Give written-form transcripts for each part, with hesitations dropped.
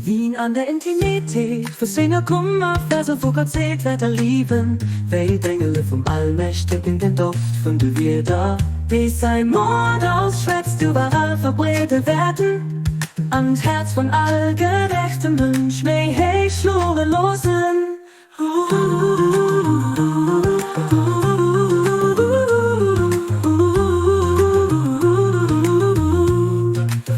Wien an der Intimität vu senger Kummer Verse vu Gott seet, wäert erliewen, wéi d'Engele vum Allmächtegen den Doft vun de Wierder, déi säi Mond ausschwätzt, iwwerall verbreede wäerten an d'Häerz vun all gerechtem Mënsch méi héich schloe loossen.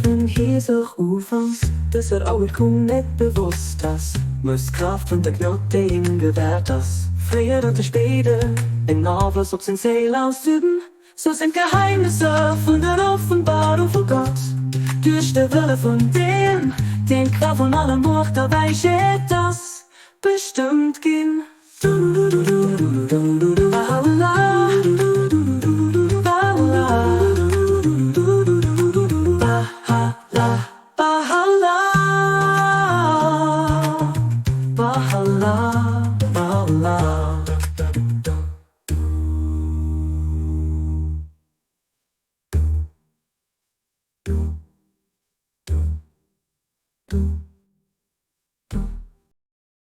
Wenn hie sech ufanks dëser Auer koum net bewosst ass, muss d'Kraaft vun der Gnod déi him gewährt ass, fréier oder spéider en Afloss op seng Séil ausüben. Sou sinn d'Geheimnisser vun der Offenbarung vu Gott duerch de Wëlle vun deem, deen d'Quell vun aller Muecht a Wäisheet ass, bestëmmt ginn.